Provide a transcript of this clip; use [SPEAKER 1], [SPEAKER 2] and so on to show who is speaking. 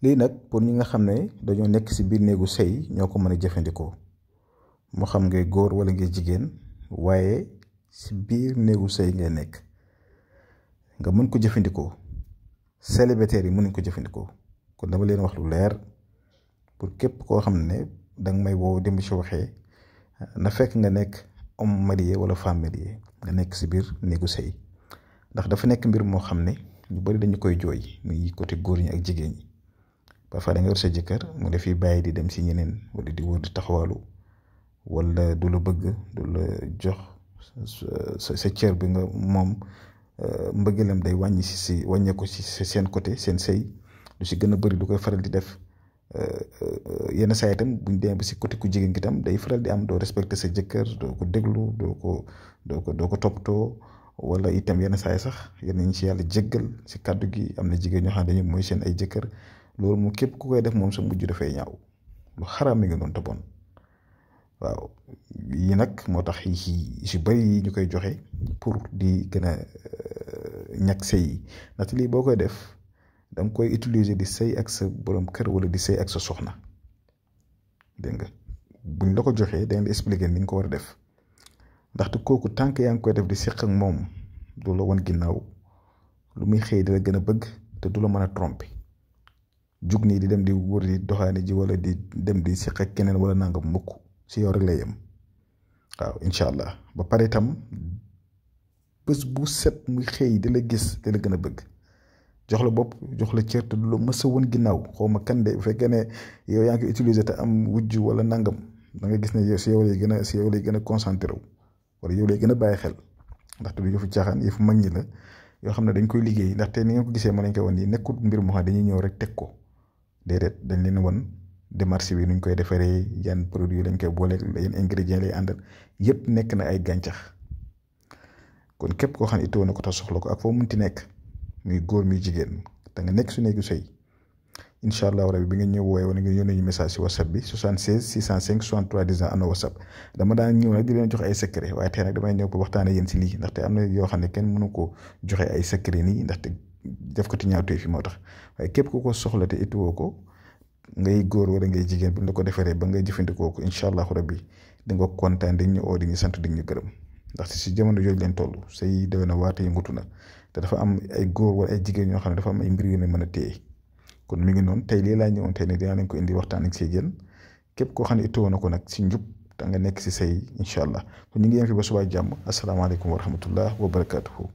[SPEAKER 1] lii nag pour ñi nga xam ne dañoo nekk ci biir néegu sëy ñoo ko mën a jëfandikoo moo xam ngay góor wala ngay jigéen waaye ci biir néegu sëy ngay nekk nga mën ko jëfandikoo célibataire yi mënuñ ko jëfandikoo kon dama leen wax lu leer pour képp koo xam ne danga may woo dem ci waxee na fekk nga nekk homme marié wala femme mariée nga nekk ci biir néegu sëy ndax dafa nekk mbir moo xam ne ñu bari dañu koy jooy muy côté góor ñi ak jigéen ñi parfois da nga yor sa jëkkër mu def fi bàyyi di dem ci ñeneen wala di wër di taxawaalu wala du la bëgg du la jox sa cër bi nga moom mbëggeelam day wàññi ci wàññeeku ci seen côté seen sëy lu ci gën a bari du koy faral di def yenn saa itam buñ demee ba ci côté ku jigéen gi tam day faral di am doo respecté sa jëkkër doo ko déglu doo ko toppatoo wala itam yenn saa yi sax yenn ñi ci yàlla jéggal ci kàddu gi am na jigéen ñoo xam ne dañu mooy seen ay jëkkër loolu moom képp ku koy def moom sa mujj dafay ñaaw lu xaraam mi ngi doon te bon waaw yi nag moo tax yi ci bari yi ñu koy joxe pour di gën a ñàkk sëy yi ndaxte lii boo koy def danga koy utiliser di sëy ak sa borom kër wala di sëy ak sa soxna dégg nga buñ la ko joxee dañ la expliquer ni nga ko war a def ndaxte kooku tànk yaa ngi koy def di seq ak moom du la wan ginnaaw lu muy xëy di la gën a bëgg te du la mën a tromper jug nii di dem di wër di doxaani ji wala di dem di seq ak keneen wala nangam mukk si yow rek lay yem waaw incha allah ba pare itam bés bu set muy xëy di la gis di la gën a bëgg jox la bopp jox la cër te du la mës a wan ginnaaw xaw ma kan de bu fekkee ne yow yaa ngi utiliser te am wujj wala nangam da nga gis ne yow si yow lay gën a concentré wu wala yow lay gën a bàyyi xel ndaxte du yëfu caaxaan yëfu mag ñi la yoo xam ne dañ koy liggéey ndaxte ni nga ko gisee mën nañ koy wan nii nekkul mbir moo xam dañuy ñëw rek teg ko déedéet dañ leen wan démarche bi nuñ koy defaree yan produit lañ koy boole yan ingrédients lay àndal yëpp nekk na ay gàncax kon képp koo xam ne itoo na ko tax soxla ko ak foo munti nekk muy góor muy jigéen da nga nekk su néegu sëy incha allah rabi bi nga ñëw wooye wala nga yónnee ñu message si whatsapp bi 76 605 63 10 am na whatsapp dama daan ñëw nag di leen joxe ay secret waaye tey nag damay ñëw pour waxtaane yéen si lii ndaxte am na yoo xam ne kenn mënu ko joxe ay secret nii ndaxte def ko ti ñaawtee fi moo tax waaye képp ku ko soxla te itoo ko ngay góor wala ngay jigéen bu ñu ko defaree ba ngay jëfandikoo ko incha allah rabi di nga kontaan di ñu oo di ñu sant di ñu gërëm ndaxte si jamono jooju leen toll say doy na waate yëngatu na te dafa am ay góor wala ay jigéen ñoo xam ne dafa am ay mbir yu ne mën a téye kon mi ngi noonu tey lii laa ñëwoon tey ne dinaa leen ko indi waxtaan ak si yéen képp koo xam ne ittoo na ko nag si njub da nga nekk si say incha allah kon ñu ngi yem fi ba subaa jàmm asalaamaaleykum wa rahmatullah wa barakaatuhu